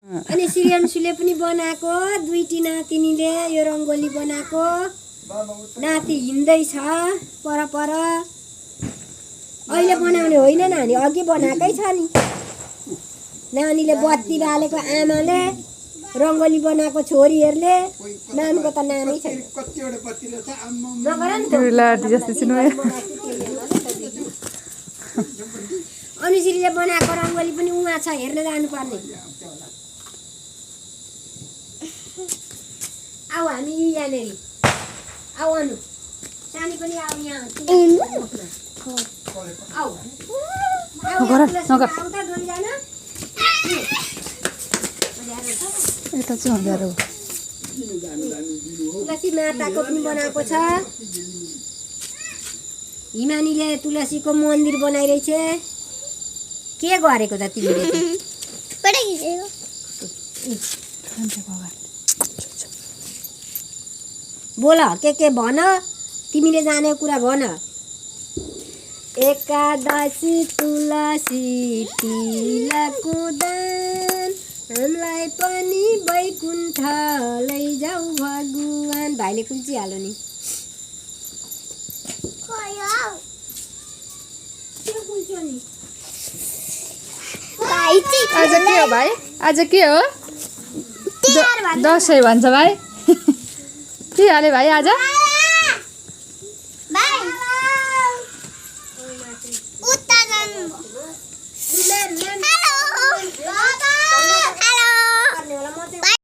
अनि श्रीअंशुले पनि बनाएको दुईटी नातिनीले यो रङ्गोली बनाएको नाति हिँड्दैछ पर अहिले बनाउने होइन नानी अघि बनाएकै छ नि नानीले बत्ती बालेको आमाले रङ्गोली बनाएको छोरीहरूले नानीको त नामै छैन अनुश्रीले बनाएको रङ्गोली पनि उहाँ छ हेर्न जानुपर्ने आऊ हामी यहाँनिर आऊ अनु सानी पनि आऊ यहाँ आऊ तुलसी माताको पनि बनाएको छ हिमानीले तुलसीको मन्दिर बनाइरहेछ के गरेको त तिमीले बोल के भन तिमीले जानेको कुरा भन एकादशी तुलसी तिलको दान हामीलाई पनि वैकुण्ठ लैजाऊ भगवान भाइले खुल्चिहाल्यो नि आज के हो भाइ आज के हो दसैँ भन्छ भाइ के हाल्यो भाइ आज